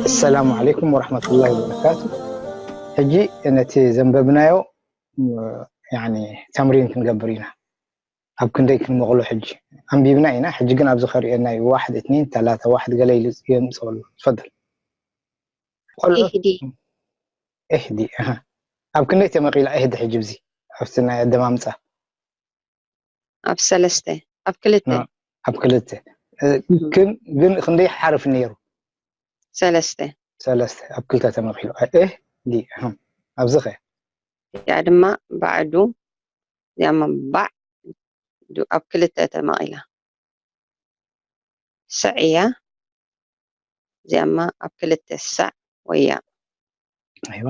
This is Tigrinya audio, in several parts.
السلام عليكم ورحمة الله وبركاته. ሕጂ ነቲ ዘንበብናዮ ያኒ ተምሪን ክንገብር ኢና። ኣብ ክንደይ ክንመቕሎ ሕጂ ኣንቢብና ኢና። ሕጂ ግን ኣብዚ ከርእየና እዩ። ዋሕድ እትኒን ተላተ ዋሕድ ገለ ኢሉ የምፅእሉ። ትፈደል ቆልዑ። ኢህዲ ኢህዲ ኣሃ። ኣብ ክንደይ ተመቒላ ኢህዲ ሕጂ ብዚ ኣብቲ ናይ ኣደማምፃ ኣብ ሰለስተ ኣብ ክልተ ኣብ ክልተ እ፣ ግን ግን ክንደይ ሓርፍ ነይሩ? ሰለስተ ሰለስተ ኣብ ክልተ ተመቒሉ። ኢህዲ ኣሃ። ኣብዚ ኸ እዚኣ ድማ ባዕዱ እዚኣ ድማ ባዕ ዱ ኣብ ክልተ ተመቒላ። ስዕ እያ። እዚኣ ድማ ኣብ ክልተ ሳዕ ወያ ኣይዋ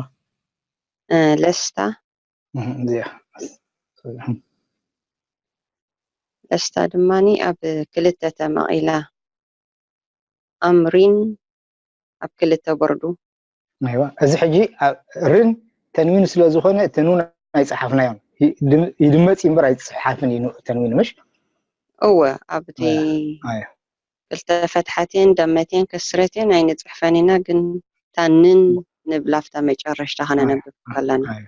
እ፣ ለስታ እህ፣ እዚኣ ለስታ ድማኒ ኣብ ክልተ ተመቒላ። ኣምሪን ኣብ ክልተ በርዱ ኣይዋ እዚ ሕጂ ርን ተንዊን ስለ ዝኾነ ተንዊን ኣይፀሓፍናዮን። ይድመፅ እዩ እምበር ኣይፅሓፍን እዩ ተንዊን ምሽ? እወ ኣብቲ ኣዮ ክልተ ፈትሓትን ደመትን ከስረትን ኣይንፅሕፈን ኢና፣ ግን ታንን ንብላ ኣብታ መጨረሽታ ከነነብብ ከለና ኣዮ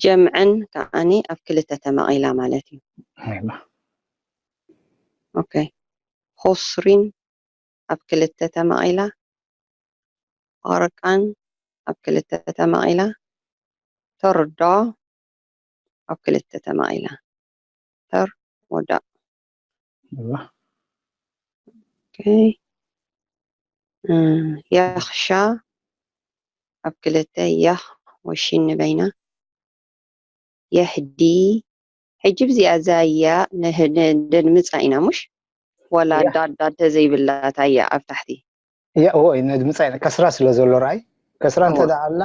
ጀምዕን ከዓኒ ኣብ ክልተ ተመቒላ ማለት እዩ። ኣይዋ ኦኬ ሆስሪን ኣብ ክልተ ተመቒላ፣ ቐርቃን ኣብ ክልተ ተመቒላ፣ ተርዶ ኣብ ክልተ ተመቒላ። ተር ወዳ ኣይዋ ኦኬ እ፣ ያኽሻ ኣብ ክልተ ያኽ ወሺን ንበይና የህዲ ሕጂ ብዚኣ ዛያ ደንምፃ ኢና ሙሽ ዋላ ያ። ዳዳ ተዘይብላ ታያ ኣብ ታሕቲ ያ እዎ ነድምፃ ኢና ከስራ ስለ ዘሎ ርኣይ ከስራ እንተ እዎ። ደኣ ኣላ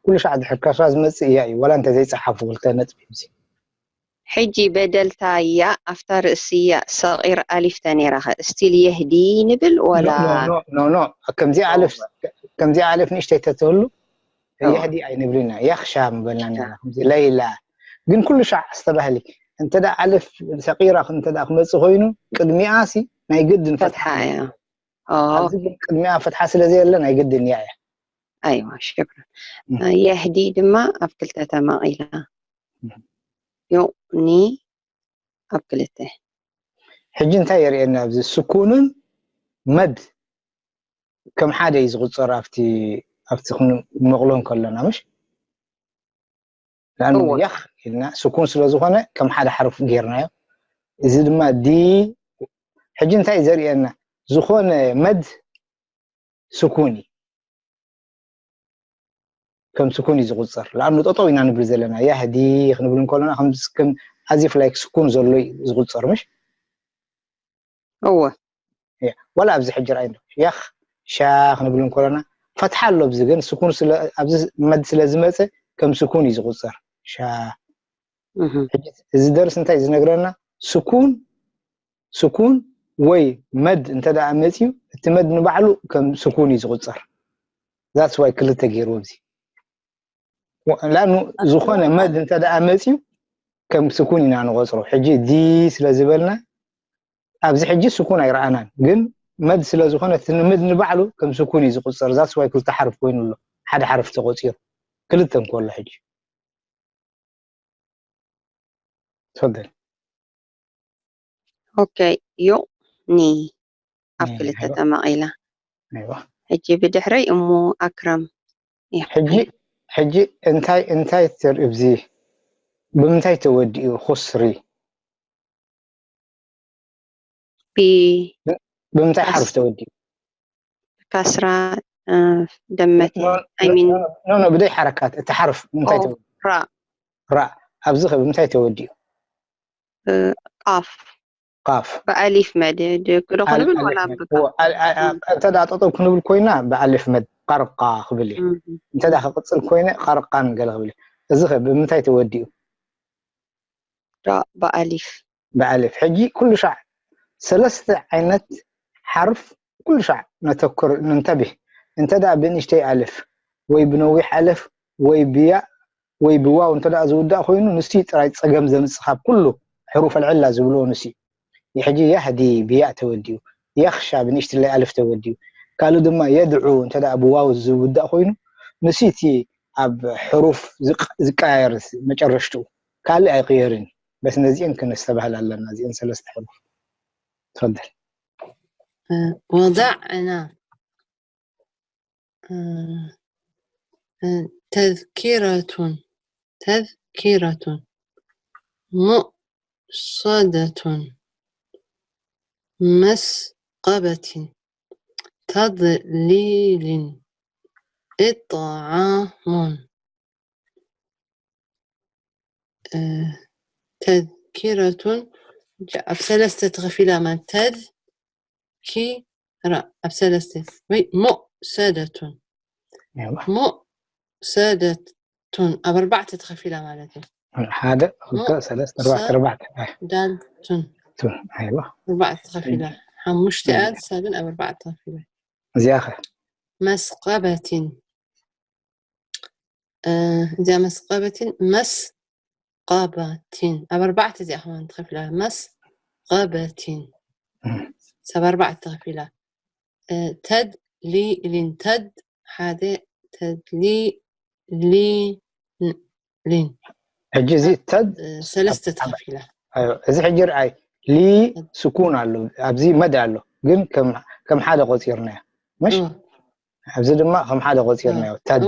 ኩሉ ሻዕ ድሕር ከስራ ዝመፅእ እያ እዩ ዋላ እንተ ዘይፀሓፉ ክልተ ነጥቢ እዚ ሕጂ በደልታ እያ ኣብታ ርእሲ እያ ሰቂር ኣሊፍተ ነይራ ኸ ስቲል የህዲ ንብል ወላ ኖ ኖ ከምዚኣ ኣልፍ ከምዚኣ ኣልፍ ንእሽተይ ተትህሉ እዎ። የህዲ ኣይንብልና ያኽሻ ምበልና ነርና ከምዚ ለይላ ግን ኩሉ ሻዕ ኣስተባህሊ እንተ ደኣ ኣልፍ ሰቂራ እንተ ደኣ ክመፅእ ኮይኑ ቅድሚኣ ሲ ናይ ግድን ፈትሓ እያ ኦ ኣብዚ ግን ቅድሚኣ ፈትሓ ስለ ዘየለ ናይ ግድን እያ እያ ኣይዋ ሽክራ እም። የህዲ ድማ ኣብ ክልተ ተማቒላ እም። ዮኒ ኣብ ክልተ ሕጂ እንታይ የርእየና ኣብዚ ስኩንን መድ ከም ሓደ እዩ ዝቁፀር ኣብቲ ኣብቲ ክንመቕሎ እንከለና ምሽ ንኣብነት እወ። ያኽ ኢልና ስኩን ስለ ዝኾነ ከም ሓደ ሓርፍ ጌርናዮ እዚ ድማ ዲ ሕጂ እንታይ እዩ ዘርእየና ዝኾነ መድ ስኩን እዩ ከም ስኩን እዩ ዝቁፀር ለኣኑ ጠጠው ኢና ንብል ዘለና ያህዲ ክንብል እንከለና ከም ኣዚፍ ላይክ ስኩን ዘሎ እዩ ዝቁፀር ምሽ እወ ወላ ኣብዚ ሕጂ ርኣይ ያኽ ሻ ክንብል እንከለና ፈትሓ ኣሎ ኣብዚ ግን ስኩን ኣብዚ መድ ስለ ዝመፀ ከም ስኩን እዩ ዝቁፀር ሻ እህ፣ እዚ ደርስ እንታይ ዝነግረና ስኩን ስኩን ወይ መድ እንተ ደኣ መፅዩ እቲ መድ ንባዕሉ ከም ስኩን እዩ ዝቁፀር that's why ክልተ ገይርዎ ኣብዚ ለኣኑ ዝኾነ መድ እንተ ደኣ መፅዩ ከም ስኩን ኢና ንቆፅሮ ሕጂ ዲ ስለ ዝበልና ኣብዚ ሕጂ ስኩን ኣይረኣናን ግን መድ ስለ ዝኾነ እቲ መድ ንባዕሉ ከም ስኩን እዩ ዝቁፀር that's why ክልተ ሓርፍ ኮይኑ ኣሎ ሓደ ሓርፍ ተቆፂሩ ክልተ እንከሎ ሕጂ ትፈደል ኦኬ ዮኒ ኣብ ኒ፣ ክልተ ኣይዋ። ተማቒላ ኣይዋ ሕጂ ብድሕረይ እሞ ኣክረም ሕጂ ሕጂ እንታይ እንታይ ትርኢ ብዚ ብምንታይ ተወዲኡ ኹስሪ ቢ ብምንታይ ካስ- ሓርፍ ተወዲኡ ካስራ እ፣ ደመተ ኣይሚን ኖ ኖ ብደይ ሓረካት እቲ ሓርፍ ብምንታይ ተወዲኡ ራ ራ ኣብዚ ኸ ብምንታይ ተወዲኡ ቃፍ ቃፍ ብኣሊፍ መድድ ክዶ ክንብል ዋላ ብቃ እንተ ደኣ ጠጠው ክንብል ኮይና ብኣሊፍ መድ ቃርቃ ክብል እዩ እንተ ደኣ ክቅፅል ኮይነ ቃርቃን ገለ ክብል እዩ እዚ ኸ ብምንታይ ተወዲኡ ራ ብኣሊፍ ብኣሊፍ ሕጂ ኩሉ ሻዕ ሰለስተ ዓይነት ሓርፍ ኩሉ ሻዕ ነተኩር ንንተብህ እንተ ደኣ ብንእሽተይ ኣልፍ ወይ ብነዊሕ ኣልፍ ወይ ብያእ ወይ ብዋው እንተ ደኣ ዝውዳእ ኮይኑ ንሱ ጥራይ ፀገም ዘምፅእ ካብ ኩሉ ሕሩፍ ኣልዕላ ዝብልዎ ንሱ እዩ። ሕጂ የህዲ ብያእ ተወዲኡ፣ የኽሻ ብንእሽትለይ ኣልፍ ተወዲኡ፣ ካልእ ድማ የድዑ እንተ ደኣ ብዋው ዝውዳእ ኮይኑ፣ ንሱ እቲ ኣብ ሕሩፍ ዝቅ-፣ ዝቀያየር መጨረሽትኡ፣ ካልእ ኣይቅየርን እዩ። በስ ነዚአን ክነስተባህል ኣለና፣ እዚአን ሰለስተ ሕሩፍ። ትፈደል። ወዳዕና ተዝኪረቱን ተዝኪረቱን ሙእሰደቱን መስቀበቲን ተድሊሊን እጣዓሙን ተዝኪረቱን ኣብ ሰለስተ ተኸፊላ ማለት ተዝኪራ ኣብ ሰለስተ ወይ ሙእሰደቱን ሙእሰደቱን ኣብ ኣርባዕተ ተኸፊላ ማለት እዩ። ሓደ ክልተ ሰለስተ ኣርባዕተ ኣርባዕተ ዳልቱን ቱን ኣይዋ ኣርባዕተ ተኸፊላ ሓሙሽተ እያ ሳብን ኣብ ኣርባዕተ ተኸፊላ እዚኣ ኸ መስቀበቲን እዚኣ መስቀበቲን መስቀበቲን ኣብ ኣርባዕተ እዚኣ ከማን ተኸፊላ መስቀበቲን ሰብ ኣርባዕተ ተኸፊላ ተድሊሊን ተድ ሓደ ተድሊሊን ሕጂ እዚ ተድ ሰለስተ ተኸፊላ እዚ ሕጂ ርኣይ ሊ ስኩን ኣሎ ኣብዚ መድ ኣሎ ግን ከም ሓደ ቆፂርናዮ ምሽ ኣብዚ ድማ ከም ሓደ ቆፂርናዮ ተድ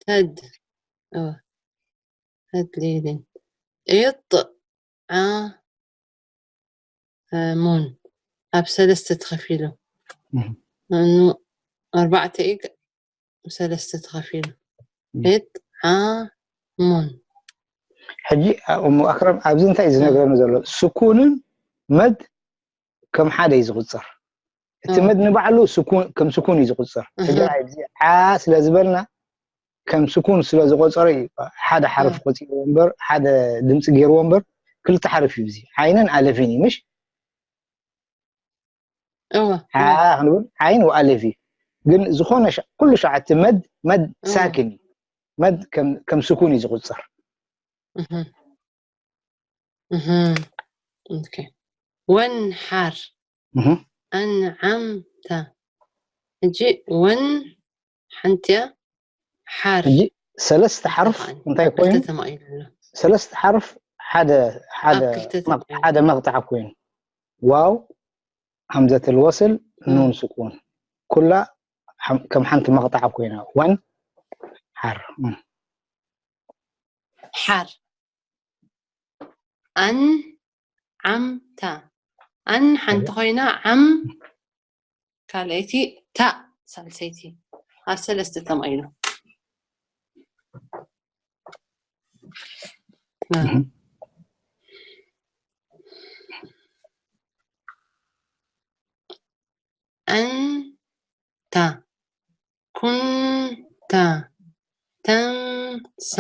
ተድ ተድሊሊን ዒጥ ዓሙን ኣብ ሰለስተ ተኸፊሉ ንኑ ኣርባዕተ ኢግ ሰለስተ ተኸፊሉ ዒጥ ዓሙን ሕጂ እሞ ኣክረም ኣብዚ እንታይ እዩ ዝነግረኒ ዘሎ ስኩንን መድ ከም ሓደ እዩ ዝቁፀር እቲ መድ ንባዕሉ ከም ስኩን እዩ ዝቁፀር ሕጂ ዓ ስለ ዝበልና ከም ስኩን ስለ ዝቆፀረ እዩ ሓደ ሓርፍ ቆፂርዎ እምበር ሓደ ድምፂ ገይርዎ እምበር ክልተ ሓርፍ እዩ እዚ ዓይነን ኣለፊን እዩ ምሽ እወ ክንብል ዓይን ወኣለፍ እዩ ግን ዝኾነ ኩሉ ሸዓቲ መድ መድ ሳክን እዩ መድ ከም ስኩን እዩ ዝቁፀር ወን ሓር ኣንዓምታ ሕጂ ወን ሓንቲያ ሓር ሕጂ ሰለስተ ሓርፍ እንታይ ኮይኑ ተማኢሉ ኣሎ ሰለስተ ሓርፍ ሓደ ሓደ ኣብ ክልተ ተማኢሉ። ሓደ መቕጣዕ ኮይኑ ዋው ሃምዘተል ወስል ኑን ስኩን ኩላ ከም ሓንቲ መቕጣዕ ኮይና ወን ሓር ሓር ኣን ዓምታ ኣን ሓንቲ ኮይና ዓም ካልኣይቲ ታእ ሳልሰይቲ ኣብ ሰለስተ ተማኢሉ ኣንታ ኩንታ ተንሳ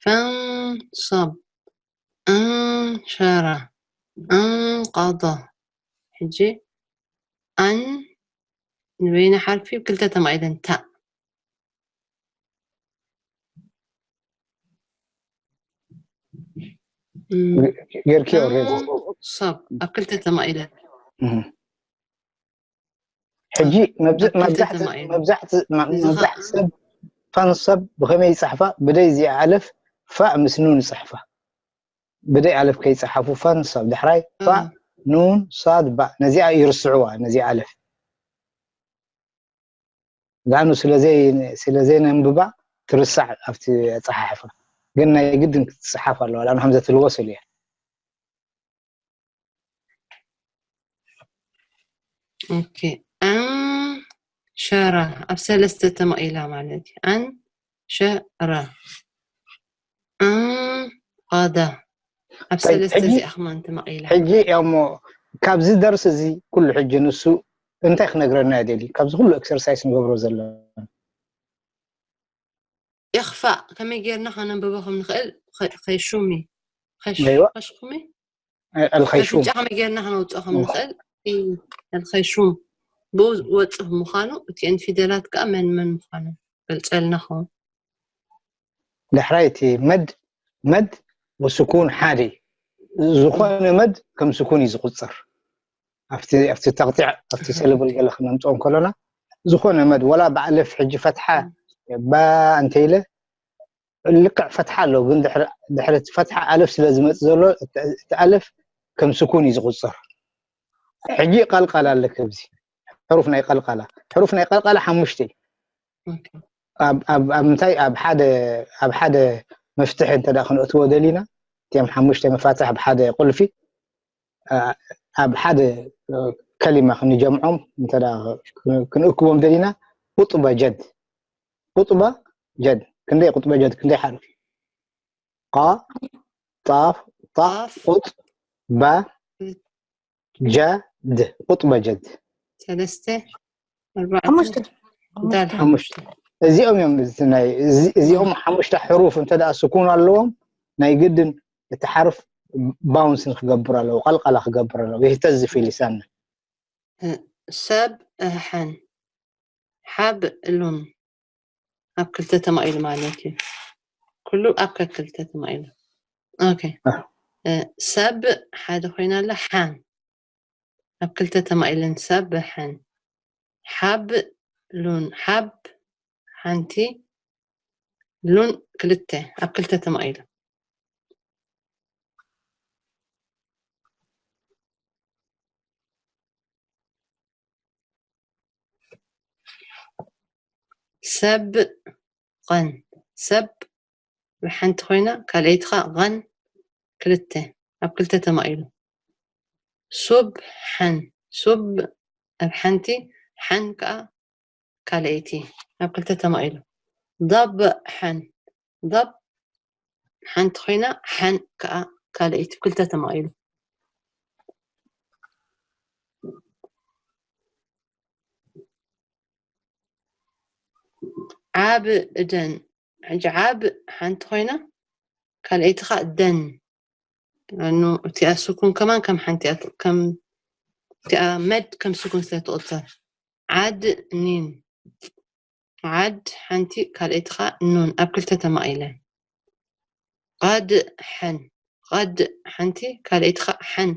ፈንሰብ ኣንሸራ ኣንቀደ ሕጂ ኣን ንበይና ሓርፊ ክልተ ተማኢለን ታእ ጌርኪ ኦሬዲ ሰብ ኣብ ክልተ ተማኢለን ሕጂ መብዛሕቲ ሰብ ፋንሰብ ብኸመይ ይፅሕፋ ብደይ እዚኣ ኣለፍ ፋእ ምስ ኑን ይፅሕፋ ብደይ ኣለፍ ከይፀሓፉ ፋንሰብ ዳሕራይ ፋእ ኑን ሳድ ባእ ነዚኣ ይርስዕዋ ነዚኣ ኣለፍ ዳኑ ስለዘይ ነንብባ ትርሳዕ ኣብቲ ኣፀሓሕፋ ግን ናይ ግድን ክትፅሓፍ ኣለዋ ዳኑ ከምዘትልወስል እያ ኦኬ ኣን ሸራ ኣብ ሰለስተ ተማኢላ ማለት እዩ ኣን ሸራ ኣን ቐዳ ኣብ ሰለስተ እዚኣ ከማን ተማቂላ ሕጂ እሞ ካብዚ ደርሲ እዚ ኩሉ ሕጂ ንሱ እንታይ ክነግረና ይደሊ ካብዚ ኩሉ ኤክሰርሳይስ ንገብሮ ዘለና ኢኽፋእ ከመይ ጌርና ከነንብቦ ከም ንኽእል ኸይሹሚ أيوة. ኸሽኹሚ الخيشوم ኣፍንጫ ከመይ ጌርና ከነውፅኦ ከም ንኽእል ኣልኸይሹም ብኡ ወፅእ ምዃኑ እቲአን ፊደላት ከዓ መን መን ምዃኑ ገልፀልና ኸውን ዳሕራይ እቲ መድ መድ ወስኩን ሓደ እዩ። ዝኾነ መድ ከም ስኩን እዩ ዝቑጸር። ኣብቲ ኣብቲ ተቕጢዕ ኣብቲ ሰለብል ገለ ክነምፅኦ እንከለና ዝኾነ መድ ወላ ብኣለፍ ሕጂ ፈትሓ ባ እንተኢለ ልክዕ ፈትሓ ኣሎ፣ ግን ድሕሪ ድሕሪ እቲ ፈትሓ ኣለፍ ስለ ዝመጽእ ዘሎ እቲ እቲ ኣለፍ ከም ስኩን እዩ ዝቑጸር። ሕጂ ቀልቃላ ኣለክ ኣብዚ ሕሩፍ ናይ ቀልቃላ ሕሩፍ ናይ ቀልቃላ ሓሙሽተ እዩ። ኣብ ኣብ ኣብ ምንታይ ኣብ ሓደ ኣብ ሓደ መፍትሒ እንተ ደኣ ክንእትዎ ደሊና እቲኦም ሓሙሽተ መፋትሕ ኣብ ሓደ ቁልፊ ኣብ ሓደ ከሊማ ክንጀምዖም እንተ ክንእክቦም ደሊና ቁጥበ ጀድ ቁጥበ ጀድ ክንደይ ቁጥበ ጀድ ክንደይ ሓርፍ ቃ ጣፍ ጣፍ ቁጥ ባ ጀድ ቁጥበ ጀድ ሰለስተ ሓሙሽተ ሓሙሽተ እዚኦም እዮም እዚኦም ሓሙሽተ ሕሩፍ እንተ ደኣ ስኩን ኣለዎም ናይ ግድን እቲ ሓርፍ ባውንስ ክገብር ኣለዎ ቀልቀላ ክገብር ኣለዎ ይህተዝፍ ይልሳና ሰብ እህሐን ሓብ ሉን ኣብ ክልተ ተማኢሉ ማለት እዩ። ኩሉ ኣብ ከክልተ ተማኢሉ። ኦኬ ሰብ ሓደ ኮይና ኣላ ሓን ኣብ ክልተ ተማኢለን ሰብ ሓን ሓብ ሉን ሓብ ሓንቲ ሉን ክልተ ኣብ ክልተ ተማኢሉ። ሰብ ቐን ሰብ ብሓንቲ ኮይና ካልኣይቲ ኸዓ ቐን ክልተ ኣብ ክልተ ተማኢሉ። ሱብ ሓን ሱብ ኣብ ሓንቲ ሓን ከዓ ካልኣይቲ ኣብ ክልተ ተማኢሉ። ዳብ ሓን ዳብ ሓንቲ ኮይና ሓን ከዓ ካልኣይቲ ክልተ ተማኢሉ። ዓብ እደን ሕጂ ዓብ ሓንቲ ኮይና ካልኣይቲ ከዓ ደን ኣኑ እቲኣ ስኩን ከማን ከም ሓንቲ ከም እቲኣ መድ ከም ስኩን ስለ ትቁጸር ዓድ ኒን ዓድ ሓንቲ ካልኣይቲ ከዓ ኑን ኣብ ክልተ ተማቒለን ቐድ ሐን ቐድ ሓንቲ ካልኣይቲ ከዓ ሐን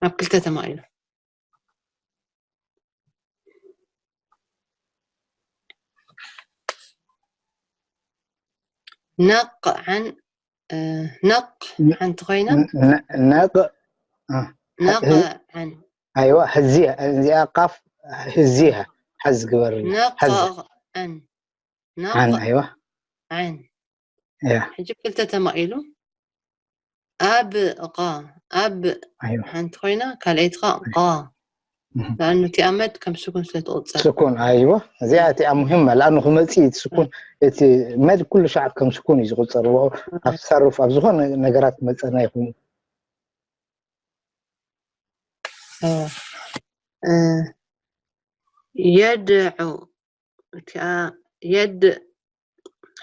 ኣብ ክልተ ተማቒሉ ነቕ ዓን ነቕ ሓንቲ ኮይና ነቕ ነቕ ዓን ኣይዋ ህዚያ እዚኣ ቃፍ ህዚያ ሓዝ ግበር ነቕ ዓን ነቕ ዓን ኣይዋ ዓን እያ ሕጂ ክልተ ተማቒሉ ኣብ ቓ ኣብ ኣይዋ ሓንቲ ኮይና ካልኣይቲ ቓ ቓ እህ። ለኣኑ እቲ ኣመድ ከም ስኩን ስለ ትቑፀር ስኩን ኣይዋ እዚኣ እቲኣ ሙሂማ ለኣኑ ክመፅእ እቲ ስኩን እቲ መድ ኩሉ ሻዕ ከም ስኩን እዩ ዝቁፀር ኣብቲ ተርፍ ኣብ ዝኾነ ነገራት መፀና ይኹን የድዑ እቲኣ የድ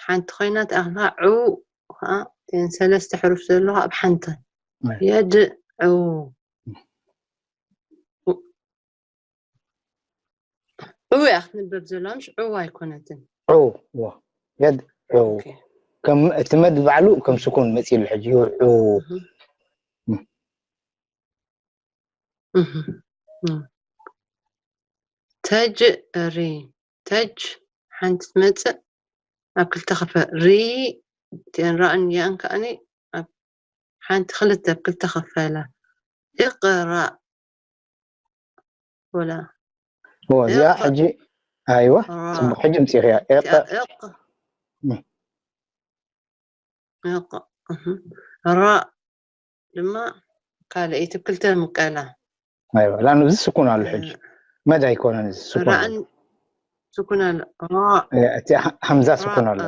ሓንቲ ኮይና ተኣኽላ ዑ ከዓ እተን ሰለስተ ሕሩፍ ዘለዋ ኣብ ሓንተን የድዑ ዑ እያ ክትንበብ ዘለዋ ምሽ ዑ ኣይኮነትን ዑ የድዑ ከም እቲ መድ ባዕሉ ከም ስኩን መፂሉ ሕጂ ይውዑ ተጅ ሪ ተጅ ሓንቲ ትመፅእ ኣብ ክልተ ክፈ ሪ እቲአን ራእን ያእን ከኣኒ ሓንቲ ክልተ ኣብ ክልተ ክፈላ እቕራእ ወላ እዚኣ ሕጂ ኣይዋ ፅቡቅ ሕጂ ምፅኢኽያ እቕ እቕ ራ ድማ ካልኣይቲ ክልተ ምቀላ ኣይዋ ላኑ እዚ ስኩን ኣሎ ሕጂ መድ ኣይኮነን እዚ ስኩን ራእን ስኩን ኣሎ እቲ ሃምዛ ስኩን ኣሎ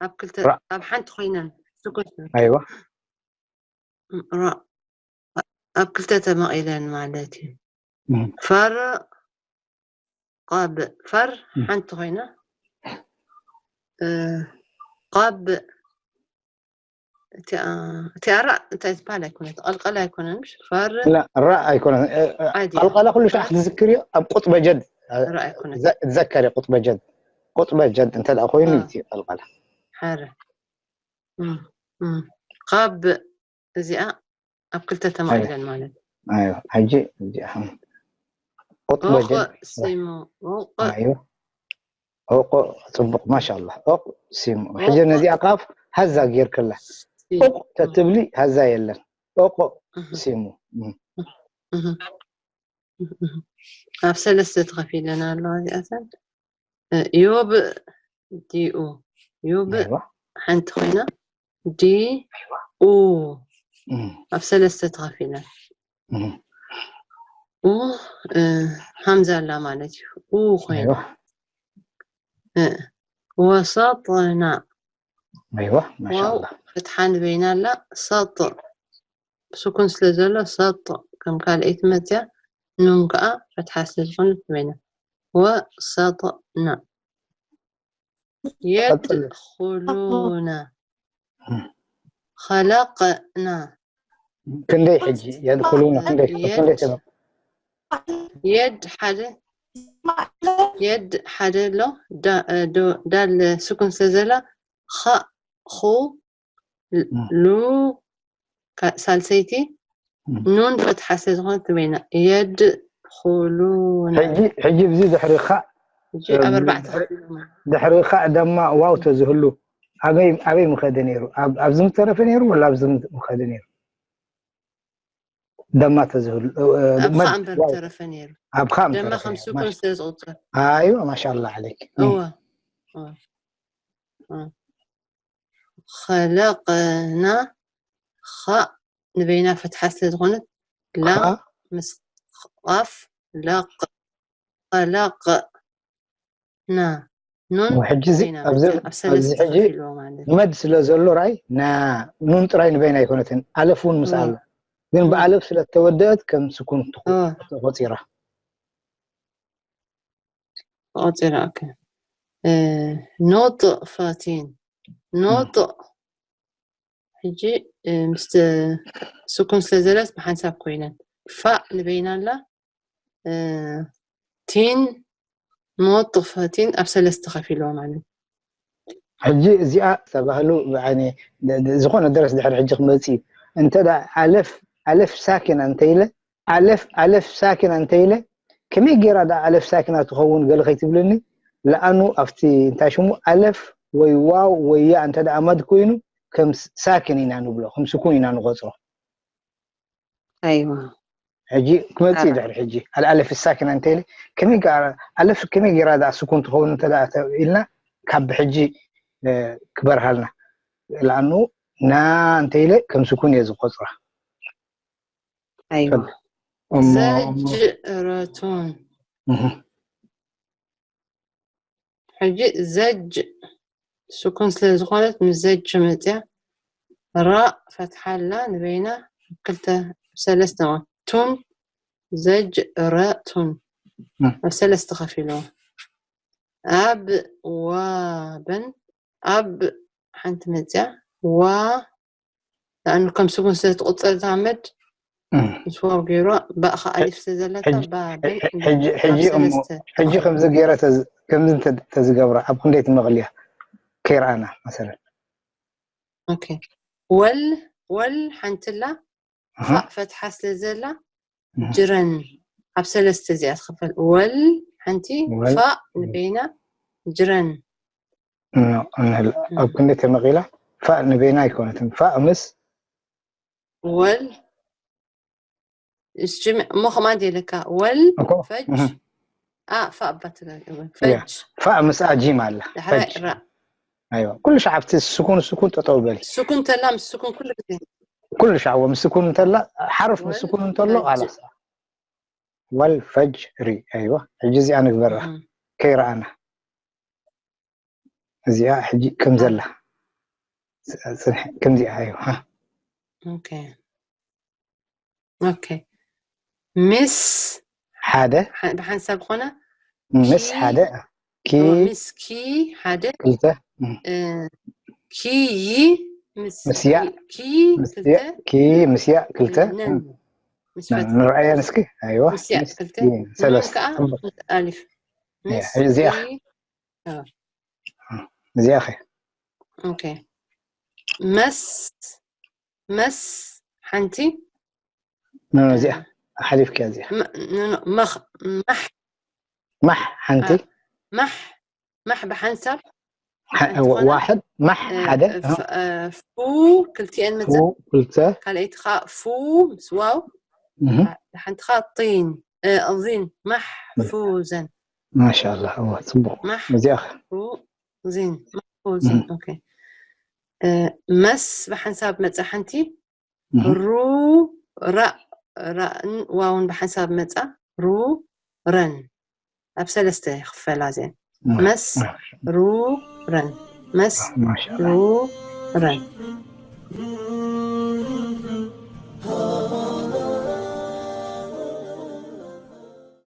ኣብ ክልተ ኣብ ሓንቲ ኮይነን ስኩን ኣይዋ ኣብ ክልተ ተመቒለን ማለት እዩ ፈር ቃብ ፈር ሓንቲ ኮይና ቃብ እቲኣ ራእ እንታይ ዝበሃል ኣይኮነት ቀልቀል ኣይኮነን ምሽ ፈር ራእ ኣይኮነን ቀልቀላ ኩሉ ሻዕ ክትዝክርዮ ኣብ ቁጥበ ጀድ ራእ ኣይኮነት ትዘከሪ ቁጥበ ጀድ ቁጥበ ጀድ እንተ ደኣ ኮይኑ እቲ ቀልቀላ ሓረ ካብ እዚኣ ኣብ ክልተ ተመቒለን ማለት እዩ። ኣይዋ ሕጂ እዚኣ ቁጥበ ዑቕ ጀድ ሲሙ ዑቕ ኣይዋ ዑቕ ጽቡቕ ማሻላ ዑቕ ሲሙ ሕጂ ዑቕ ነዚኣ ቃፍ ሃዛ ጌርክላ ሲሙ ዑቕ ተትብሊ ሃዛ የለን ዑቕ እህ፣ ሲሙ እም። እህ፣ እህ፣ እህ። ኣብ ሰለስተ ተኸፊለን ኣለዋ እዚኣተን እ፣ ዮብእ ዲኡ ዮብእ ኣይዋ ሓንቲ ኮይና ዲ ኡ እም፣ ኣብ ሰለስተ ተኸፊለን እም። ኡ እ፣ ሃምዛ ኣላ ማለት እዩ ኡ ኮይና ኣይዋ እ፣ ወሰጥና ኣይዋ ዋው ማሻላ ፍትሓ ንበይና ኣላ ሰጥ ስኩን ስለ ዘሎ ሰጥ ከም ካልኣይቲ መፅያ ኑን ከዓ ፈትሓ ስለ ዝኾነት ንበይና ወሰጥና ቀጥል የድኹሉና እም። ኸለቅና ክንደይ ሕጂ የድኩሉና ክንደይ ክንደይ የድ ተበ የድ ሓደ የድ ሓደ ኣሎ ዳ- እ፣ ዶ- ዳል ስኩን ስለ ዘላ ኸ ኹ ሉ ካ- ሳልሰይቲ ኑን ፈትሓ ስለ ዝኾነት ትበይና የድኹሉና ሕጂ ሕጂ ብዚ ድሕሪ ኻእ ሕጂ ኣብ ኣርባዕተ ከፊሎም ድሕሪ ኻእ ደማ ዋው ተዝህሉ ኣበይ ኣበይ ምኸደ ነይሩ ኣብ ኣብዚ ምተረፈ ነይሩ ወላ ኣብዚ ምኸደ ነይሩ ደማ ተዝህሉ እ፣ እ፣ ኣብ መድ- ኸኣ እምበር ዋው ተረፈ ነይሩ ኣብ ኻእ ደማ ምተረፈ ከም ነይሩ ስኩን ማሽ- ስለ ዝቑጸር ኣይዋ ማሻላ ዓለይክ እም፣ እወ እወ። እወ። ኸለቕና ኻእ ንበይና ፈትሓ ስለ ዝኾነት ላ ኻእ ምስ ቃፍ ለቕ ኸለቕና ኑን ሕጂ እዚ በይና ኣብዚ መፅያ ኣብ ኣብዚ ሰለስተ ሕጂ ከፊልዎ ማለት እዩ። መድ ስለ ዘሎ ራይ ና ኑን ጥራይ ንበይና ኣይኮነትን ኣለፍ እውን ምስ እወ ኣሎ ግን እወ ብኣለፍ ስለ ተወደአት ከም ስኩን ትኹ- እወ ተቆፂራ ቆፂራ ኦኬ እ፣ ኖጥእ ፋቲን እም፣ ኖጥእ ሕጂ እ፣ ምስ ስኩን ስለ ዘለት ብሓንሳብ ኮይነን ፋእ ንበይና ኣላ እ፣ ቲን ኖጥእ ፋቲን ኣብ ሰለስተ ከፊልዎ ማለት እዩ። ሕጂ እዚኣ ተባህሉ ብዓይኒ ዝኾነ ደረስ ድሕሪ ሕጂ ክመፅእ እዩ እንተ ደኣ ኣለፍ ኣለፍ ሳኪና እንተኢለ ኣለፍ ኣለፍ ሳኪና እንተኢለ ከመይ ገይራ ደኣ ኣለፍ ሳኪና ትኸውን ገለ ከይትብልኒ ለኣኑ ኣብቲ እንታይ ሽሙ ኣለፍ ወይ ዋው ወይ ያ እንተ ደኣ መድ ኮይኑ ከም ሳኪን ኢና ንብሎ ከም ስኩን ኢና ንቆፅሮ ኣይዋ ሕጂ ክመፅእ እዩ ድሕሪ ሕጂ ኣልኣለፍ ሳኪና እንተኢለ ከመይ ገ- ኣለፍ ከመይ ገይራ ደኣ ስኩን ትኸውን እንተ ደኣ ኢልና ካብ ሕጂ እ፣ ክበርሃልና ለኣኑ ና እንተኢለ ከም ስኩን እየ ዝቆፅራ ኣይዋ ፈል- እሞ እሞ ዘጅረቱን እህ፣ ሕጂ ዘጅ ስኩን ስለ ዝኾነት ምስ ዘጅ መፅያ ራ ፈትሓላ ንበይና ክልተ ሰለስተ ቱን ዘጅረቱን እም፣ ኣብ ሰለስተ ከፊልዎ ኣብ ዋበን ኣብ ሓንቲ መፅያ ዋ ንኣኑ ከም ስጉን ስለ ትቁፀር እታ መድ እም። ምስ ዋው ገይሮ ባእ ከዓ ኣሊፍ ስለ ዘለታ ሕጂ- ባብን ሕጂ- ሕጂ ኣብ እሞ ሰለስተ ሕጂ ከምዚ ገይረ ተዝ- ከምዚ እንተ- ተዝገብራ ኣብ ክንደይ ትመቕልያ ከይረኣና መሰለን ኦኬ ወል ወል ሓንትላ ኣሃ፣ ፋእ ፈትሓ ስለ ዘላ እህ፣ ጅረን ኣብ ሰለስተ እዚኣ ትኽፈል ወል ሓንቲ ወል ፋእ ንበይና ጅረን ኖ፣ እንህል ኣብ ክንደይ ተመቒላ ፋእ ንበይና ኣይኮነትን ፋእ ምስ ወል እስጅም እሞ ከማን የለካ ወል እኮ ፈጅ እህ፣ አ ፋእ ኣባት እያ። ፈጅ ፋእ ምስ ኣጂም ኣላ ዳሕራይ ፈጅ ራ ኣይዋ ኩሉ ሻዕ ኣብቲ ስኩን ስኩን ጠጠው በሊ ስኩን ተላ ምስ ስኩን ኩሉ ግዜ ኩሉ ሻዕ እሞ ምስ ስኩን እንተላ ሓርፍ ምስ ወል ስኩን እንተሎ ፈጅ ኣላስ ወል ፈጅሪ ኣይዋ ሕጂ እዚኣ ንግበራ እም። ከይረኣና እዚኣ ሕጂ ከም ዘላ ጽንሕ ከምዚኣ ኣይዋ ኦኬ ኦኬ ምስ ሓደ ሓ- ብሓንሳብ ዝኾነ ምስ ኪ- ሓደ ኪ ኦ፣ ምስ ኪ ሓደ ክልተ እም፣ እ፣ ኪ ይ ምስ ምስ ያ ኪ ምስ ክልተ ያ ኪ ምስ ያ ክልተ ነን እም፣ ምስ ና- ፈት ንርኣየን እስኪ ኣይዋ ምስ ያ ምስ ክልተ ኪ ኑን ሰለስተ ከዓ ጽቡቕ ምስ ኣሊፍ እያ ምስ እዚኣ ኪ እዚኣ ኸ ኦኬ መስ መስ ሓንቲ ኖ እዚኣ ሓሊፍካ እዚኣ ም- ኖ- ኖ- መኽ ማሕ ማሕ ሓንቲ ማሕ ማሕ ብሓንሳብ ዋ- ዋሕድ ማሕ ሓደ እ፣ ፍ- እ፣ ፉ ክልቲኤን መፀ ፉ ክልተ ካልኣይቲ ከዓ ፉ ምስ ዋው እህ፣ ሓንቲ ከዓ ጢን እ፣ ዚን ማሕ ፉዘን ማሻላ እዋ ፅቡቅ ማሕ እዚኣ ፉ ዚን ማሕ ፉዘን ኦኬ እ፣ መስ ብሓንሳብ መፀ ሓንቲ እህ፣ ሩ ራእ ራእን ዋውን ብሓንሳብ መፃ ሩ ረን ኣብ ሰለስተ ይኽፈላ እዚአን መስ ሩ ረን መስ ማሻላ ሩ ረን